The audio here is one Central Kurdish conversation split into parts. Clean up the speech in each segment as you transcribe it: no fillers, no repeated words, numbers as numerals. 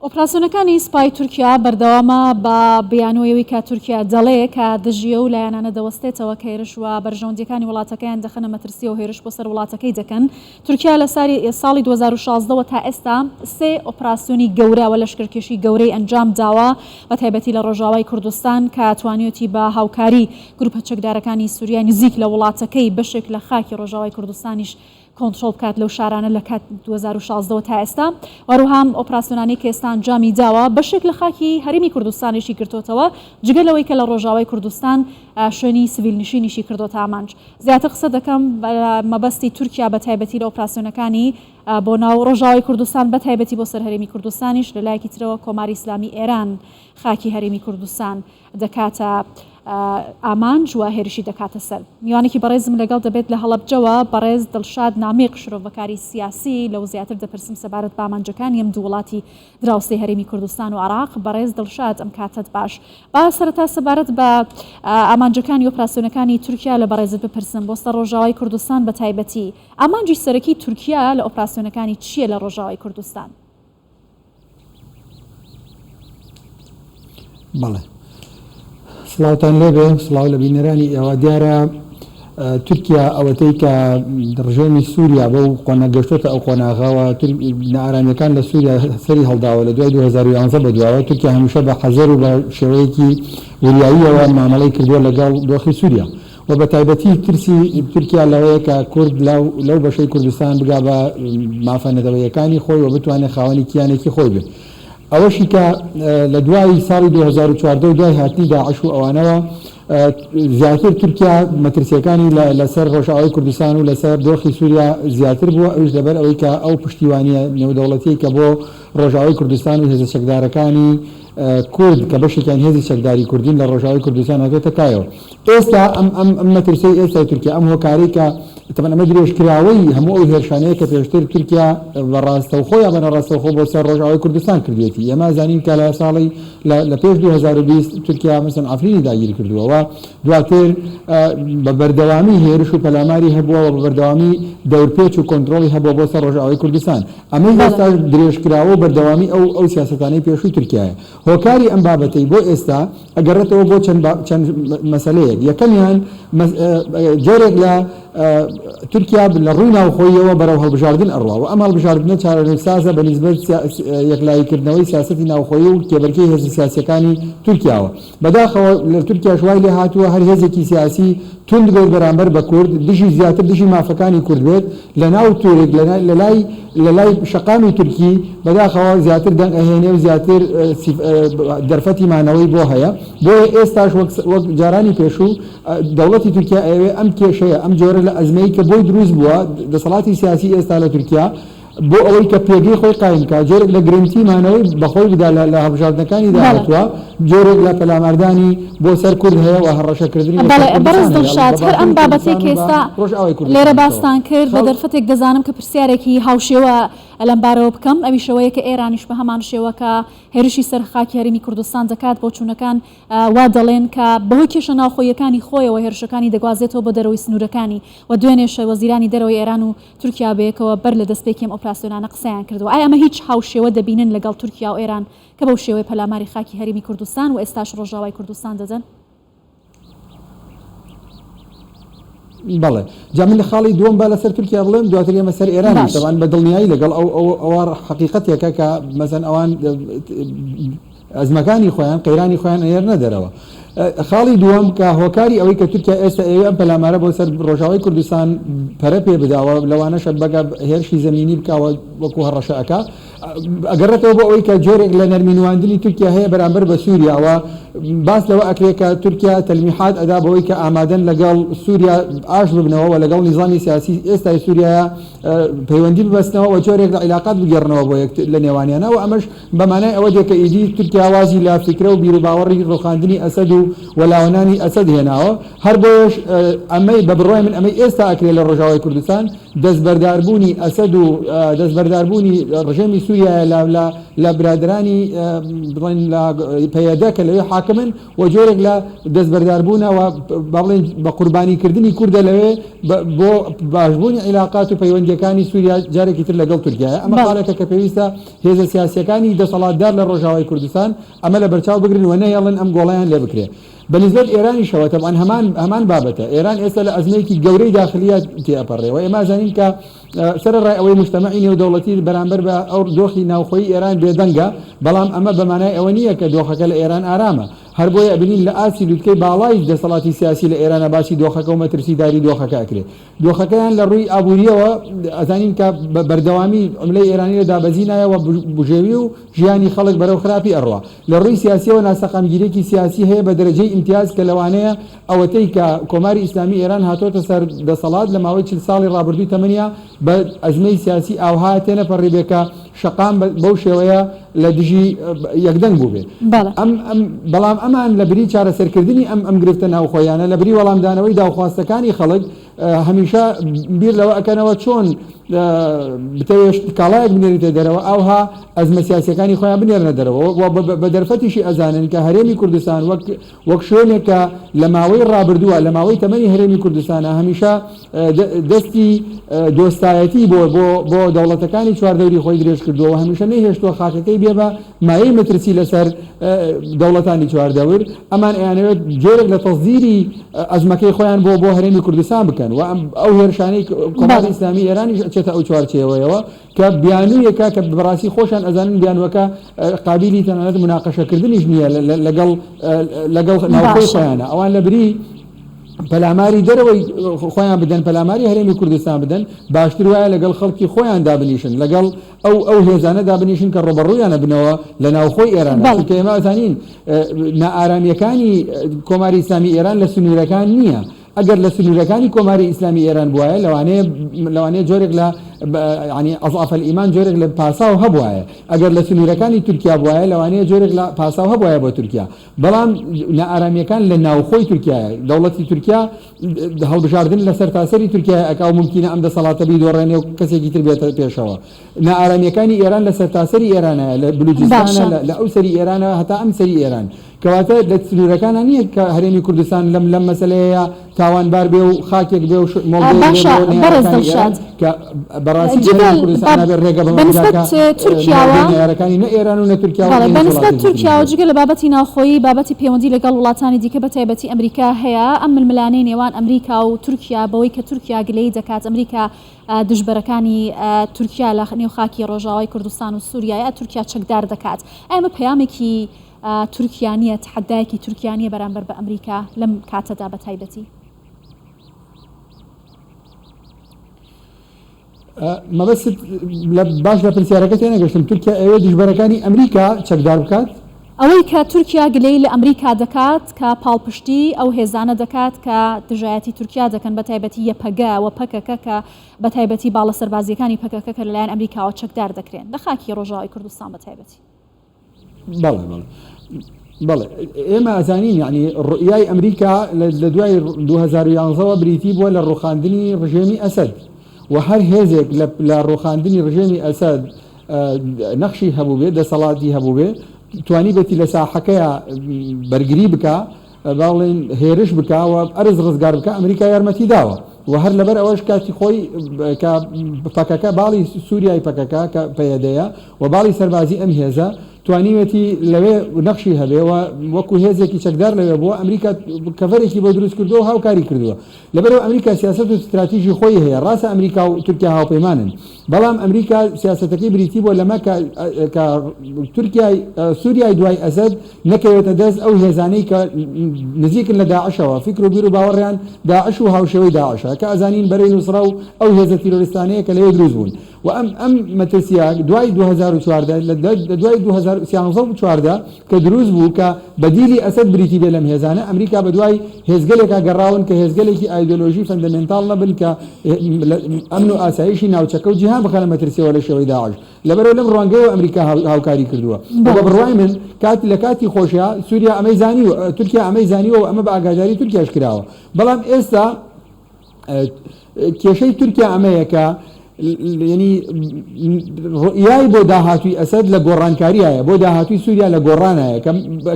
ئۆپراسیۆنەکانی سوپای تورکیا بەردەوامە بە بیانووی ئەوەی کە تورکیا دەڵێ کە دژی ئەو لایەنانە دەوەستێتەوە کە هێرش و بەرژەوەندییەکانی وڵاتەکەیان دەخەنە مەترسییەوە هێرش بۆ سەر وڵاتەکەی دەکەن. تورکیا لە ساڵی 2016 وە تا ئێستا سێ ئۆپراسیۆنی گەورە و لەشکرکێشی گەورەی ئەنجام داوە بە تایبەتی لە ڕۆژاوای کوردستان کە توانیویەتی بە هاوکاری گروپە چەکدارەکانی سوریای نزیک لە وڵاتەکەی بەشێک لە خاکی ڕۆژاوای کوردستانیش کۆنترۆڵ بکات لەو شارانە لە کات 2016 وە تا ئێستا و هەروەها ئەم ئۆپراسیۆنانەی کە ئێستا ئەنجامی داوە بەشێک لە خاکی هەرێمی کوردستانیشی گرتۆتەوە جگە لەوەی کە لە ڕۆژاوای کوردستان شوێنی سڤیل نشینیشی کردۆتە ئامانج. زیاتر قسە دەکەم بە مەبەستی تورکیا بە تایبەتی لە ئۆپراسیۆنەکانی بۆ ناو ڕۆژاوای کوردستان بە تایبەتی بۆ سەر هەرێمی کوردستانیش لە لایەکی ترەوە کۆماری ئیسلامی ئێران خاکی هەرێمی کوردستان دەکاتە ئامانج و هێرشی دەکاتە سەر. میوانێکی بەڕێزم لەگەڵ دەبێت لە هەڵەبجەوە، بەڕێز دڵشاد نامیق شرۆڤەکاری سیاسی، لەو زیاتر دەپرسم سەبارەت بە ئامانجەکانی ئەم دوو وڵاتی دراوسێی هەرێمی کوردستان و عێراق. بەڕێز دڵشاد ئەم کاتەت باش. با سەرەتا سەبارەت بە ئامانجەکانی ئۆپراسیۆنەکانی تورکیا لە بەڕێزت بپرسم بۆ سەر ڕۆژاوای کوردستان بە تایبەتی. ئامانجی سەرەکی تورکیا لە ئۆپراسیۆنەکانی چییە لە ڕۆژاوای کوردستان؟ بەڵێ سڵاوتان لێبێ سڵاو لە بینەرانی ئێوە دیارە تورکیا ئەوەتەی کە ڕژێمی سووریا بەو قۆنە گەشتۆتە ئەو قۆناغەوە نائارامیەکان لە سووریا سەری هەڵداوە لە دوای 2011 بە دواوە تورکیا هەمیشە بە حەزەر و بە شێوەیەکی وریاییەوە مامەڵەی کردووە لەگەڵ دۆخی سووریا و بە تایبەتی ترسی تورکیا لەوەیە کە کورد لەو بەشەی کوردستان بگا بە مافە نەتەوەییەکانی خۆی و بتوانێت خاوەنی کیانێکی خۆی بێت. ئەوەشی کە لە دوای ساڵی 2014 و دوای هاتنی داعش و ئەوانەوە زیاتر تورکیا مەترسیەکانی لەسەر ڕۆژئاوای کوردستان و لەسەر دۆخی سووریا زیاتر بووە ئەویش لەبەر ئەوەی کە ئەو پشتیوانیە نێودەوڵەتیەی کە بۆ ڕۆژئاوای کوردستان و هێزە چەکدارەکانی کورد کە بەشێکیان هێزی چەکداری کوردین لە ڕۆژئاوای کوردستان هاتۆتە کایەوە. ئێستا ئەم ئەم ئەم مەترسیەی ئێستای تورکیا، ئەم هۆکارەی کە تەبعەن ئەمە درێژکراوەی هەموو ئەو هێرشانەیە کە پێشتر تورکیا بە ڕاستەوخۆ یا بە ناڕاستەوخۆ بۆ سەر ڕۆژئاوای کوردستان کردوێتی. ئێمە ئەزانین کە لە ساڵی لە لە پێش 2020 تورکیا مەسەن عەفرینی داگیر کردووە و دواتر بە بەردەوامی هێرش و پەلاماری هەبووە و بە بەردەوامی دەورپێچ و کۆنترۆڵی هەبووە بۆ سەر ڕۆژئاوای کوردستان. ئەمەی ئێستاش درێژکراوە و بەردەوامی ئەو ئەو سیاسەتانەی پێشووی تورکیایە. هۆکاری ئەم بابەتەی بۆ ئێستا ئەگەڕێتەوە بۆ چەند چەند مەسەلەیەک، یەکەمیان جۆرێک لە تورکیا لە ڕووی ناوخۆییەوە بەرەو هەڵبژاردن ئەڕوا و ئەم هەڵبژاردنە چارەنووسسازە بە نیسبەت یەکلاییکردنەوەی سیاسەتی ناوخۆیی و کێبەرکێی هێزە سیاسییەکانی تورکیاوە. بەداخەوە لە تورکیاش وای لێ هاتووە هەر هێزێکی سیاسی توند بێت بەرامبەر بە کورد، دژی زیاتر دژی مافەکانی کورد بێت لە ناو تورک، لە لای لە لای شەقامی تورکی بەداخەوە زیاتر دەنگ ئەهێنێ و زیاتر دەرفەتی مانەوەی بۆ هەیە. بۆیە ئێستاش وەک وەک جارانی پێشوو دەوڵەتی تورکیا ئەیەوێ ئەم کێشەیە، ئەم جۆرە لە ئەزمەی کە بۆی دروست بووە، دەسەڵاتی سیاسی ئێستا لە تورکیا، بۆ ئەوەی کە پێگەی خۆی قایم بکات، جۆرێک لە گرنتی مانەوەی بە خۆی بدا لە هەڵبژاردنەکانی داهاتووە، جۆرێک لە پەلاماردانی بۆ سەر کورد هەیە و هەڕەشەکردنی لەسەر بەڵێ بەڕێز کوردستان هەیە، دڵشاد بە هەر ئەم باکووری بابەتەی کوردستان کە و بە ئێستا ڕۆژئاوای لێرە کوردستانیشەوە. باستان کرد بە خەڵک. دەرفەتێک دەزانم کە پرسیارێکی هاوشێوە لەم بارەوە بکەم ئەویش ئەوەیە کە ئێرانیش بە هەمان شێوە کە هێرشی سەر خاکی هەرێمی کوردستان دەکات بۆچوونەکان وا دەڵێن کە بەهۆی کێشە ناوخۆییەکانی خۆیەوە هێرشەکانی دەگوازێتەوە بۆ دەرەوەی سنوورەکانی و دوێنێش وەزیرانی دەرەوەی ئێران و تورکیا بەیەکەوە بەر لە دەستپێکی ئەم ئۆپراسیۆنانە قسەیان کردووە. ئایا ئەمە هیچ هاوشێوە دەبینن لەگەڵ تورکیا و ئێران کە بەو شێوەیە پەلاماری خاکی هەرێمی کوردستان و ئێستاش ڕۆژاوای کوردستان دەدەن؟ بەڵێ. جا من لە خاڵی دووەم با لەسەر تورکیا بڵێم دواتر ئێمە سەر ئێرانیش باش. تەبعەن بە دڵنیایی لەگەڵ ئەو ئەو ئەوە حەقیقەتێکە کە مەسەن ئەوان ئەزمەکانی خۆیان، قەیرانی خۆیان ئەنێرنە دەرەوە. خاڵی دووەم کە هۆکاری ئەوەی کە تورکیا ئێستا ئەیەوێ ئەم پەلامارە بۆ سەر ڕۆژاوای کوردستان پەرە پێ بدا و لەوانەشە بەگە هێرشی زەمینی بکا و وەکوو هەڕەشە ئەکا ئەگەڕێتەوە بۆ ئەوەی کە جۆرێک لە نەرمی نواندنی تورکیا هەیە بەرامبەر بە سووریا و باس لەوە ئەکرێ کە تورکیا تەلمیحات ئەدا بەوەی کە ئامادەن لەگەڵ سووریا ئاش ببنەوە و لەگەڵ نیزامی سیاسی ئێستای سووریایا پەیوەندی ببەستنەوە و جۆرێک لە عیلاقات بگێڕنەوە بۆ یەکتر لە نێوانیانا و ئەمەش بە مانای ئەوە دێ کە ئیدی تورکیا وازی لە فیکرە و بیروباوەڕی ڕووخاندنی ئەسەد و وەلاوەنانی ئەسەد هێناوە. هەر بۆیەش ئەمەی بە بڕوای من ئەمەی ئێستا ئەکرێ لە ڕۆژاوای کوردستان دەستبەرداربوونی ئەسەد و دەستبەرداربوونی ڕژێمی سووریایە لە لە لە برادەرانی بڵێن لە پەیەدە کە لەوێ حاکمن و جۆرێک لە دەستبەرداربوونە و با بڵێن بە قوربانی کردنی کوردە لەوێ بۆ باشبوونی عیلاقات و پەیوەندیەکانی سووریا جارێکی تر لەگەڵ تورکیایە. ئەمە خاڵێکە کە پێویستە هێزە سیاسیەکانی دەسەڵاتدار لە ڕۆژاوای کوردستان ئەمە لە بەرچاو بگرن و نەهێڵن ئەم گۆڵەیان لێ بکرێ. بە نیسبەت ئێرانیشەوە تەبعەن هەمان هەمان بابەتە. ئێران ئێستا لە ئەزمەیەکی گەورەی داخلیە تێئەپەڕێ و ئێمە ئەزانین کە سەرەڕای ئەوەی موجتەمەعی نێودەوڵەتی بەرامبەر بە ئەو دۆخی ناوخۆیی ئێران بێدەنگە، بەڵام ئەمە بە مانای ئەوە نییە کە دۆخەکە لە ئێران ئارامە. هەر بۆیە ئەبینین لە ئاستی لوتکەی باڵای دەسەڵاتی سیاسی لە ئێرانا باسی دۆخەکە و مەترسیداری دۆخەکە ئەکرێ. دۆخەکەیان لە ڕووی ئابوورییەوە ئەزانین کە بە بەردەوامی عوملەی ئێرانی لە دابەزینایە و بژێوی و ژیانی خەڵک بەرەو خراپی ئەڕوا. لە ڕووی سیاسییەوە ناسەقامگیرییەکی سیاسی هەیە بە دەرەجەی ئیمتیاز کە لەوانەیە ئەوەتەی کە کۆماری ئیسلامی ئێران هاتۆتە سەر دەسەڵات لە ماوەی 40 ساڵی ڕابردووی تەمەنیا بە ئەزمەی سیاسی ئاوها تێنەپەڕیبێ کە شەقام بەو شێوەیە لە دژی یەکدەنگ بووبێ. ئەم ئەم بەڵام ئەمان لە بری چارەسەرکردنی ئەم ئەم گرفتە ناوخۆیانە لە بری وەڵامدانەوەی داوخواستەکانی خەڵک هەمیشە بیر لەوە ئەکەنەوە چۆن بتەوێت کاڵایەک بنێریتە دەرەوە ئەوها ئەزمە سیاسیەکانی خۆیان بنێرنە دەرەوە و بە دەرفەتیشی ئەزانن کە هەرێمی کوردستان وەک وەک شوێنێک کە لە ماوەی ڕابردووە لە ماوەی تەمەنی هەرێمی کوردستانە هەمیشە دەستی دۆستایەتی بۆ بۆ بۆ دەوڵەتەکانی چواردەوری خۆی درێژ کردووە و هەمیشە نەیهێشتووە خاکەکەی بێ بە مایەی مەترسی لەسەر دەوڵەتانی چواردەور، ئەمان ئەیانەوێت جۆرێک لە تەسدیری ئەزمەکەی خۆیان بۆ بۆ هەرێمی کوردستان بکەن و ئەو هێرشانەی کۆماری ئیسلامی ئێرانیش ئەچێتە ئەو چوارچێوەیەوە کە بیانوویەکە کە بەڕاستی خۆشیان ئەزانن بیانووەکە قابیلی تەنانەت موناقەشەکردنیش نییە لەگەڵ لەگەڵ ناوخۆی خۆیانە. ئەوان لە بری پەلاماری دەرەوەی خۆیان بدەن، پەلاماری هەرێمی کوردستان بدەن، باشتر وایە لەگەڵ خەڵکی خۆیان دابنیشن، لەگەڵ ئەو ئەو هێزانە دابنیشن کە ڕووبەڕوویان ئەبنەوە لە ناوخۆی ئێرانە. چونکە ئێمە ئەزانین نائارامییەکانی کۆماری ئیسلامی ئێران لە سنوورەکان نییە. ئەگەر لە سنوورەکانی کۆماری ئیسلامی ئێران بوایە لەوانەیە لەوانەیە جۆرێک لە یانی ئەضعف الایمان جۆرێک لە پاساو هەبوایە. ئەگەر لە سنوورەکانی تورکیا بوایە لەوانەیە جۆرێک لە پاساو هەبوایە بۆ تورکیا. بەڵام نائارامییەکان لە ناوخۆی تورکیایە. دەوڵەتی تورکیا هەڵبژاردن لە سەرتاسەری تورکیایە ئەکا و مومکینە ئەم دەسەڵاتە بیدۆڕێنێ و کەسێکی تر بێتە پێشەوە. نائارامییەکانی ئێران لە سەرتاسەری ئێرانایە، لە بلوجستانە، لە ئەو سەری ئێرانە هەتا ئەم سەری ئێران. کەواتە لە سنوورەکانا نییە کە هەرێمی کوردستان لەم لەم مەسەلەیەیا تاوانبار بێ و خاکێک بێ و مۆڵگەیەک بێ باشە بۆ بەڕێز نەیارەکانی ئێران دڵشاد کە بەڕاستی جگە هەرێمی کوردستان بە نابێ ڕێگە بەمە بە بدا نسبەت کە تورکیاوە مۆڵگەی نەیارەکانی نە ئێران و نە تورکیا و بەڵێ نە بە هیچ نسبەت وڵاتێکی تریش تورکیاوە بێ. جگە لە بابەتی ناوخۆیی بابەتی پەیوەندی لەگەڵ وڵاتانی دیکە بە تایبەتی ئەمریکا هەیە ئەم ململانێی نێوان ئەمریکا و تورکیا بەوەی کە تورکیا گلەیی دەکات ئەمریکا دژبەرەکانی تورکیا لە نێو خاکی ڕۆژاوای کوردستان و سوریایە تورکیا چەکدار دەکات ئایا ئەمە پەیامێکی تورکیا نییە، تەحەدایەکی تورکیا نییە بەرامبەر بە ئەمریکا لەم کاتەدا بە تایبەتی؟ مەبەستت لە باش لە پرسیارەکە تێنەگەشتم تورکیا ئەوێ دژبەرەکانی ئەمریکا چەکدار بکات؟ ئەوەی کە تورکیا گلەیی لە ئەمریکا دەکات کە پاڵپشتی ئەو هێزانە دەکات کە دژایەتی تورکیا دەکەن بە تایبەتی یەپەگە و پەکەکە کە بە تایبەتی باڵە سەربازییەکانی پەکەکە کە لەلایەن ئەمریکاوە چەکدار دەکرێن لە خاکی ڕۆژاوای کوردستان بە تایبەتی. بەڵێ بەڵێ بەڵێ ئێمە ئەزانین یعنی ڕوئیای ئەمریکا لە دوای 2011ەوە بریتی بووە لە ڕوخاندنی ڕژێمی ئەسەد و هەر هێزێک لە ڕوخاندنی ڕژێمی ئەسەد نەخشی هەبوو بێ دەسەڵاتی هەبوو بێ توانی بێتی لە ساحەکەیە بەرگری بکە با بڵێین هێرش بکا و ئەرز ڕزگار بکا ئەمریکا یارمەتی داوە و هەر لەبەر ئەوەش کاتی خۆی کە پەکەکە باڵی سووریای پەکەکە کە پەیەدەیە و باڵی سەربازی ئەم هێزە توانیوێتی لەوێ نەخشی هەبێ و وەکو هێزێکی چەکدار لەوێ بووە ئەمریکا کەڤەرێکی بۆ دروست کردووە و هاوکاری کردووە لەبەرئەوە ئەمریکا سیاسەت و ستراتیژی خۆی هەیە، ڕاستە ئەمریکا و تورکیا هاوپەیمانن، بەڵام ئەمریکا سیاسەتەکەی بریتی بووە لەمە کە کە تورکیای سوریای دوای ئەسەد نەکەوێتە دەست ئەو هێزانەی کە نزیکن لە داعشەوە، فیکر و بیر و باوەڕیان داعش و هاوشێوەی داعشە، کە ئەزانین بەرەی نوسڕە و ئەو هێزە تیرۆریستانەیە کە لەوێ دروست بوون. و ئەم ئەم مەترسیە دوای 2014 لە دوای 2013 و 14 کە دروست بوو کە بەدیلی ئەسەد بریتی بێ لەم هێزانە ئەمریکا بە دوای هێزگەلێکا گەڕاون کە هێزگەلێکی ئایدۆلۆژی فەندەمێنتاڵ نەبن کە ئەمن و ئاسایشی ناوچەکە و جیهان بخەنە مەترسیەوە لە شێوەی داعش لەبەرەوە لەم ڕوانگەیەوە ئەمریکا هاوکاری کردووە و بە بڕوای من کات لە کاتی خۆشیا سووریا ئەمەی زانیوە تورکیا ئەمەی زانیوە و ئەمە بە ئاگاداری تورکیاش کراوە بەڵام ئێستا کێشەی تورکیا ئەمەیە کە. یەنی ڕوئیای بۆ داهاتووی ئەسەد لە گۆڕانکاریایە، بۆ داهاتووی سووریا لە گۆڕانایە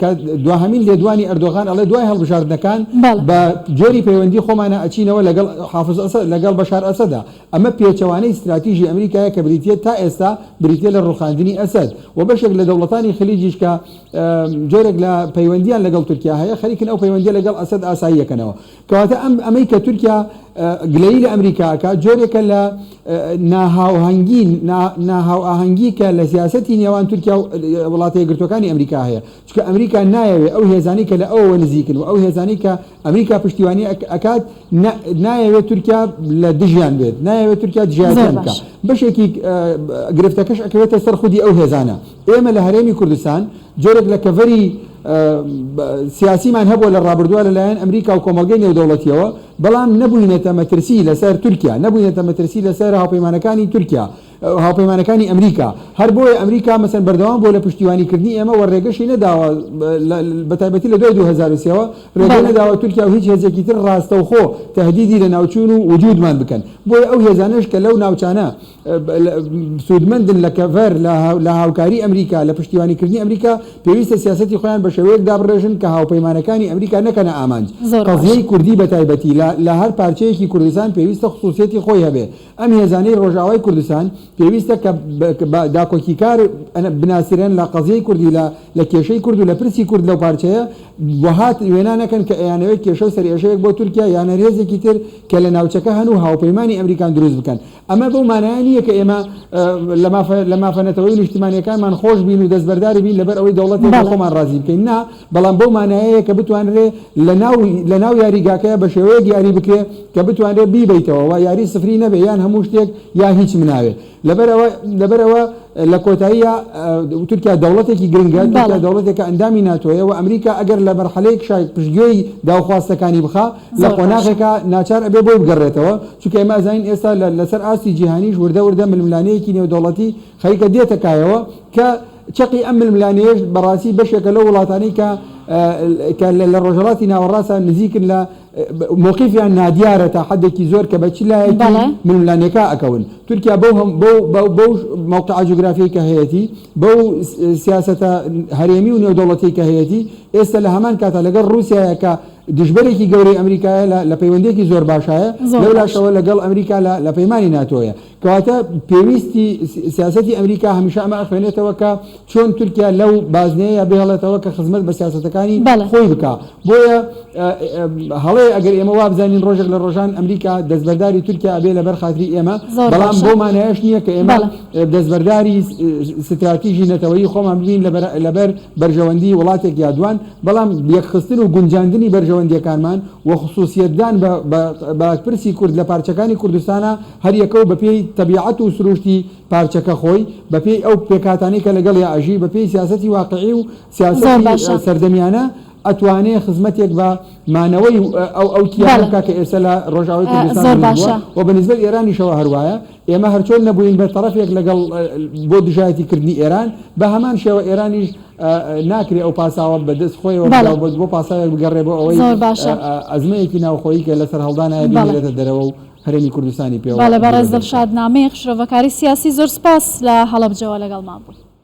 کە دواهەمین لێدوانی ئەردۆغان ئەڵێ دوای هەڵبژاردنەکان بە جۆری پەیوەندی خۆمانە ئەچینەوە لەگەڵ حافز ئەسەد لەگەڵ بەشار ئەسەدا. ئەمە پێچەوانەی ستراتیژی ئەمریکایە کە بریتیە تا ئێستا بریتیە لە ڕوخاندنی ئەسەد و بەشێک لە دەوڵەتانی خلیجیش کە جۆرێک لە پەیوەندیان لەگەڵ تورکیا هەیە خەریکن ئەو پەیوەندیە لەگەڵ ئەسەد ئاسایی ئەکەنەوە. کەواتە ئەم ئەمەی کە تورکیا گلەیی لە ئەمریکا ئەکات جۆرێکە لە ناهاوهەنگی ناهاوئاهەنگی کە لە سیاسەتی نێوان تورکیا و وڵاتە یەکگرتووەکانی ئەمریکا هەیە چونکە ئەمریکا نایەوێ ئەو هێزانەی کە لە ئەوەوە نزیکن و ئەو هێزانەی کە ئەمریکا پشتیوانی ئەکات نایەوێت تورکیا لە دژیان بێت نایەوێت تورکیا دژایەتیان بکات بەشێکی گرفتەکەش ئەکەوێتە سەر خودی ئەو هێزانە ئێمە لە هەرێمی کوردستان جۆرێک لە کەڤەری سیاسیمان هەبووە لە ڕابردووە لەلایەن ئەمریکا و کۆمەڵگەی نێودەوڵەتیەوە، بەڵام نەبووینەتە مەترسی لەسەر تورکیا، نەبووینەتە مەترسی لەسەر هاوپەیمانەکانی تورکیا، هاوپەیمانەکانی ئەمریکا. هەر بۆیە ئەمریکا مەسەن بەردەوام بووە لە پشتیوانیکردنی ئێمە و ڕێگەشی نەداوە بەتایبەتی لە دوای 2003 ەوە ڕێگەی نەداوە تورکیا و هیچ هێزێکی تر ڕاستەوخۆ تەهدیدی لەناوچوون و وجودمان بکەن. بۆیە ئەو هێزانەش کە لەو ناوچانە سوودمەندن لە کەڤەر، لە هاوکاری ئەمریکا، لە پشتیوانیکردنی ئەمریکا، پێویستە سیاسەتی خۆیان بە شێوەیەک دابڕێژن کە هاوپەیمانەکانی ئەمریکا نەکەنە ئامانج. قەزیەی کوردی بە تایبەتی لە هەر پارچەیەکی کوردستان پێویستە خسوسیەتی خۆی هەبێ. ئەم هێزانەی ڕۆژئاوای کوردستان پێویستە کە بە داکۆکیکار بناسرێن لە قەزیەی کوردی، لە کێشەی کورد و لە پرسی کورد لەو پارچەیە، وەها وێنا نەکەن کە ئەیانەوێت کێشە و سەرئێشەیەک بۆ تورکیا یان هەر هێزێکی تر کە لە ناوچەکە هەن و هاوپەیمانی ئەمریکان دروست بکەن. ئەمە بەو مانایە نییە کە ئێمە لە مافە لە مافە نەتەوەیی و نیشتیمانییەکانمان خۆش بین و دەستبەرداری بین لەبەر ئەوەی دەوڵەتێک لە خۆمان ڕازی بکەین، نا، بەڵام بەو مانایەیە کە بتوانرێ لە ناو لە ناو یاریگاکەیا بە شێوەیەک یاری بکرێ کە بتوانرێ بیبەیتەوە و یاری سفری نەبێ یان هەموو شتێک یا هیچ مناوێ. لەبەرئەوە لەبەرئەوە لە کۆتاییا تورکیا دەوڵەتێکی گرنگە، تورکیا دەوڵەتێکە ئەندامی ناتۆیە و ئەمریکا ئەگەر لە مەرحەلەیەکشا پشتگوێی داوخواستەکانی بخا لە قۆناغێکا ناچار ئەبێ بۆی بگەڕێتەوە، چونکە ئێمە ئەزانین ئێستا لەسەر ئاستی جیهانیش وردە وردە ململانێیەکی نێودەوڵەتی خەریکە دێتە کایەوە کە چەقی ئەم ململانێیەش بەڕاستی بەشێکە لەو وڵاتانەی کە کە لە ڕۆژهەڵاتی ناوەڕاستە نزیکن لە مەوقیفیان نادیارە تا حەدێکی زۆر کە بە چ لایەکی ململانێکە ئەکەون. تورکیا بەو هەم بەو بەو بەو مەوقعە جوگرافیەی کە هەیەتی، بەو سیاسەتە هەرێمی و نێودەوڵەتیەی کە هەیەتی، ئێستا لە هەمان کاتا لەگەڵ ڕووسیایە کە دژبەرێکی گەورەی ئەمریکایە لە لە پەیوەندیەکی زۆر باشایە، لەولاشەوە لەگەڵ ئەمریکا لە لە پەیمانی ناتۆیە. کەواتە پێویستی سیاسەتی ئەمریکا هەمیشە ئەمە ئەخوێنێتەوە کە چۆن تورکیا لەو بازنەیە بهێڵێتەوە کە خزمەت بە سیاسەتەکانی خۆی بکا. بۆیە هەڵەیە ئەگەر ئێمە وابزانین ڕۆژێک لە ڕۆژان ئەمریکا دەستبەرداری تورکیا ئەبێ لەبەر خاتری ئێمە، بەڵام بەو مانایەش نییە کە ئێمە دەستبەرداری ستراتیژی نەتەوەیی خۆمان ببین لەبەر بەرژەوەندی وڵاتێک یا دوان، بەڵام یەکخستن و گونجاندنی بەرژەوەندییەکانمان و خسوسیەتدان بە پرسی کورد لە پارچەکانی کوردستانا هەر یەکە و بەپێی تەبیعەت و سروشتی پارچەکە خۆی، بەپێی ئەو پێکهاتانەی کە لەگەڵیا ئەژی، بەپێی سیاسەتی واقعی و سیاسەتی سەردەمیانە ئەتوانێ خزمەتێک بە مانەوەی ئەو ئەو کیانە بکا کە ئێستا لە ڕۆژئاوای کوردستان دروست بووە و بە نیسبەت ئێرانیشەوە هەر وایە. ئێمە هەرچۆن نەبووین بە تەڕەفێک لەگەڵ بۆ دژایەتی کردنی ئێران، بە هەمان شێوە ئێرانیش ناکرێ ئەو پاساوە بە دەست خۆیەوە بدا و بۆ پاساوێک بگەڕێ بۆ ئەوەی ئەزمەیەکی ناوخۆیی کە لە سەرهەڵدانایە بینێرێتە دەرەوە و هەرێمی کوردستانی پێوە بەڵێ بەڕێز دڵشاد نامیق شرۆڤەکاری سیاسی زۆر سپاس لە هەڵەبجەوە لەگەڵمان بووی.